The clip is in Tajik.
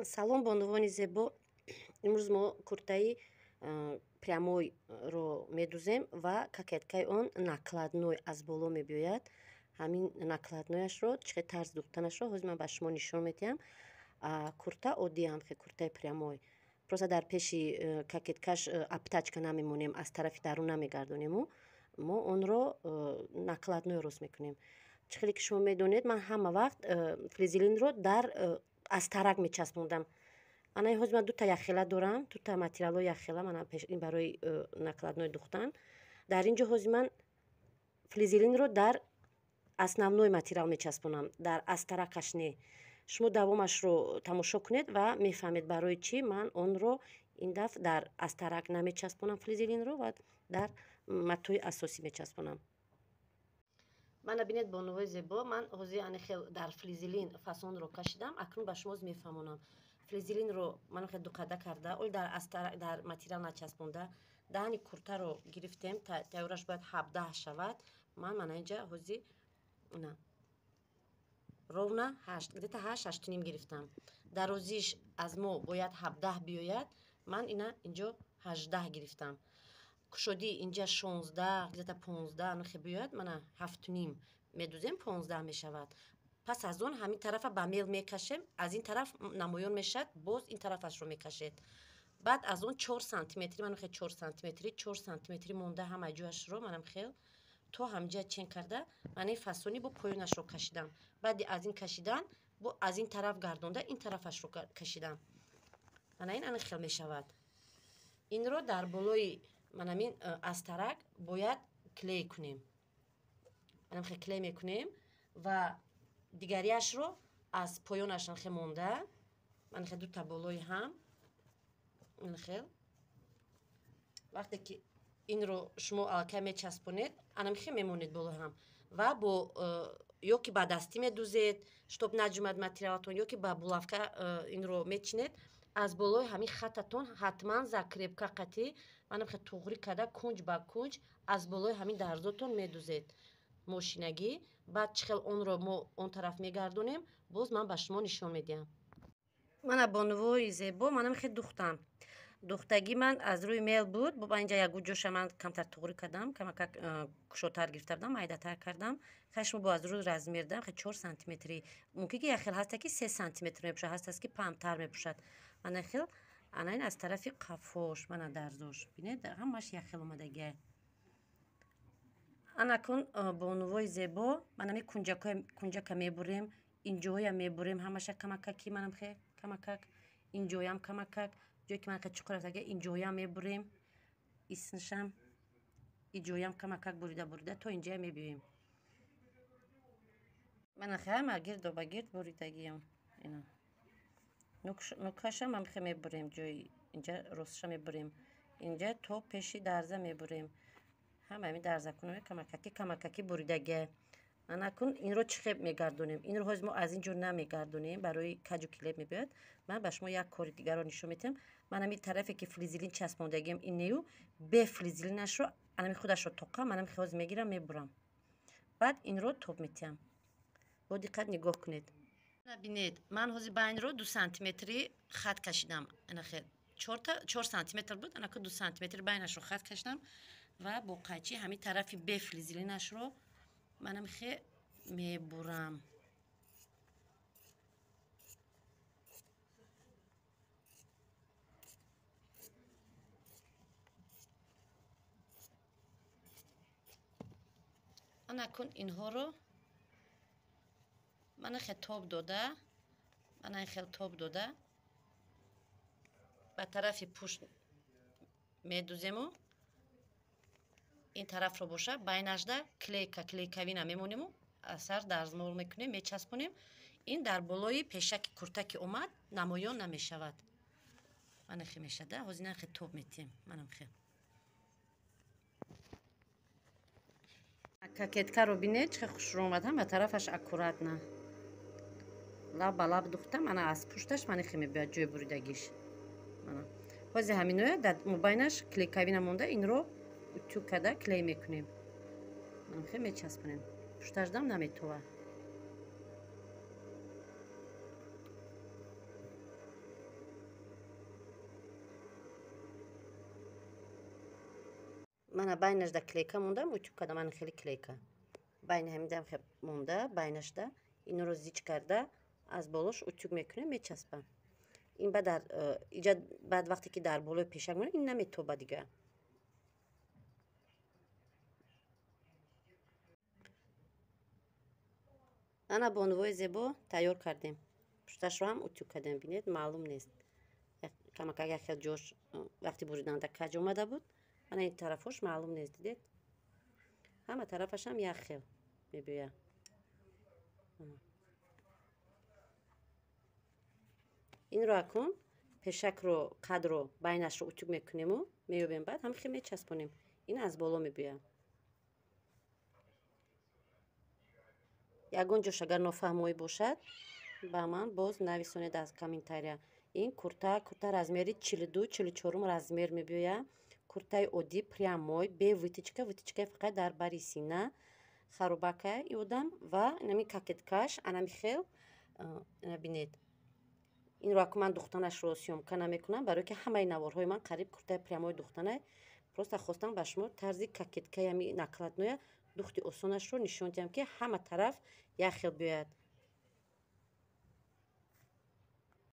Салом, бонувони зебо. Имрӯз мо куртаи прямойро медузем ва кокеткаи он накладной аз боло мебиёяд. Ҳамин накладнояшро чӣ хел тарз духтанашро ҳозир ман ба шумо нишон медиҳам. Курта оддӣ ҳам хел куртаи прямой. Просто дар пеши кокеткаш обтачка намемонем, аз тарафи дарун намегардонему. Мо онро накладной рост мекунем. Чӣ хеле ки шумо медонед, ман ҳама вақт флизелинро дар астарак мечаспондам. Ана ҳозир ман дута яхела дорам, дута материалҳои яхела, мана ин барои накладной духтан. Дар ин ҷо ҳозир ман флизелинро дар основной материал мечаспонам, дар астаракаш не. Шумо давомашро тамошо кунед ва мефаҳмед барои чӣ ман онро ин дафъ дар астарак намечаспонам флизелинро ва дар матои асосӣ мечаспонам. Мана бинед, бонувои зебо, ман ҳозир ани хел дар флизелин фасонро кашидам, акнун ба шумо мефаҳмонам. Флизелинро ман хел дуқада карда, ол дар астарак дар материал начаспонда, даҳани куртаро гирифтем, тайёраш бояд 17 шавад. Ман мана инҷа ҳозир на ровно 8, где-то 8, 8.5 гирифтам. Дарозиш аз мо бояд 17 биёяд, ман ина инҷо 18 гирифтам. Кушодӣ инҷа 16, где-то 15 нухе биёяд, мана 7.5 медузем, 15 мешавад. Пас аз он ҳамин тарафа ба мел мекашем, аз ин тараф намоён мешавад, боз ин тарафашро мекашед. Баъд аз он 4 сантиметри, ман хел 4 сантиметри, 4 сантиметри монда ҳама ҷояшро манам хел то ҳамҷа чен карда, ман ин фасони бо поёнашро кашидам. Баъди аз ин кашидан, бо аз ин тараф гардонда, ин тарафашро кашидам. Мана ин ана хел мешавад. Инро дар болои манамин астарак бояд клей кунем. Манам хел клей мекунем ва дигарияшро аз поёнаш хел монда, ман хел дута болои ҳам, ин хел. Вақте ки инро шумо аллакай мечаспонед, анам хел мемонед болои ҳам ва бо ё ки ба дастӣ медузед, чтоб наҷумад материалатон, ё ки ба булавка инро мечинед, аз болои ҳамин хататон ҳатман закрепка қатӣ манам хел туғрӣ карда кунҷ ба кунҷ аз болои ҳамин дарзотон медузед мошинагӣ. Баъд чӣ хел онро мо он тараф мегардонем, боз ман ба шумо нишон медиҳам. Мана бонувои зебо, манам хел духтам. Духтагӣ ман аз рӯи мел буд, бо инҷа як ҷоша ман камтар туғрӣ кардам, камакак кушодтар гирифта будам, майдатар кардам. Хай шумо бо аз рӯи размер дам, хел 4 сантиметри. Мумкин ки як хел ҳаста ки 3 сантиметр мепӯшад, ҳастаст ки паҳнтар мепӯшад. Мана хел ана ин аз тарафи қафош, мана дарзош. Бинед, ҳамаш як хел омадагиа. Анакун бонувои зебо, мана ми кунҷака мебурем, инҷоя мебурем, ҳамаша камакаки манам хел камакак, инҷоям камакак, ҷое ки ман хел чуқур рафтага, инҷоям мебурем, иснишам, иҷоям камакак бурида бурида то инҷая мебиёем. Мана хел ҳама гирдо ба гирд буридагиям. Ина. Нукашам ҳам хел мебурем, ҷои инҷа ростша мебурем. Инҷа то пеши дарза мебурем. Ҳама ҳамин дарзакунои камакаки камакаки буридагия. Анакун инро чӣ хел мегардонем? Инро ҳозир мо аз ин ҷо намегардонем, барои каҷу килеб мебиёяд. Ман ба шумо як кори дигарро нишон медиҳам. Ман ҳамин тарафе ки флизелин часпондагиам, ин нею бе флизелинашро анами худашро тоқа, ман ҳамин ҳозир мегирам, мебурам. Баъд инро тоб метиҳам. Бо диққат нигоҳ кунед. Бинед, ман ҳозир байнро 2 сантиметри хат кашидам. Ана хел 4 сантиметр буд, анаку 2 сантиметр байнашро хат кашидам ва бо қайчи ҳамин тарафи бе флизелинашро манам хе мебурам. Анакун инҳоро мана хел тоб дода, мана хел тоб дода ба тарафи пушт медузему. Ин тарафро боша байнашда клейка, клейкавина мемонему, асар дарзмол мекунем, мечаспонем. Ин дар болои пешаки курта ки омад намоён намешавад. Мана хе мешада, ҳозир на хе тоб метиҳем. Манам хе. Кокеткаро бинед, чӣ хел хушрӯ омад, ҳама тарафаш аккуратна. Лаб ба лаб духтам, ана аз пушташ мана хе мебиёяд ҷои буридагиш. Мана. Ҳозир ҳаминоя дар мобайнаш клейкавина монда, инро утюг карда клей мекунем. Манам хе мечаспонем. Пушташдам наметова. Мана байнашда клейка мондам, утюг кардам, мана хеле клейка. Байни ҳамидам монда, байнашда инро зич карда аз болош утюг мекунем, мечаспам. Ин баъд дар иҷа баъд вақте ки дар болои пешак монад, ин наметоба дига. Ана бонувои зебо тайёр кардем. Пушташро ҳам утюг кардем, бинед, маълум нест. Камакак як хел ҷош вақти буриданда каҷ омада буд. Ана ин тарафош маълум нест, дидед? Ҳама тарафашам як хел мебиёяд. Инро акун пешакро, қадро, байнашро утюг мекунему, меёбем, баъд ҳам хел мечаспонем. Ин аз боло мебиёяд. Ягон ҷош агар нофаҳмоӣ бошад, ба ман боз нависонед аз комментария. Ин курта, курта размери 42-44 размер мебиёяд. Куртаи оддӣ, прямой, бе вытачка, вытачкаи фақат дар бари сина, харобака и одам ва инами кокеткаш, анами хел, ина бинед. Инро аку ман духтанашро съёмка намекунам, барое ки ҳамаи наворҳои ман қариб куртаи прямой духтанай. Просто хостам ба шумо тарзи кокеткаи ҳами накладноя духти осонашро нишон диҳам, ки ҳама тараф як хел биёяд.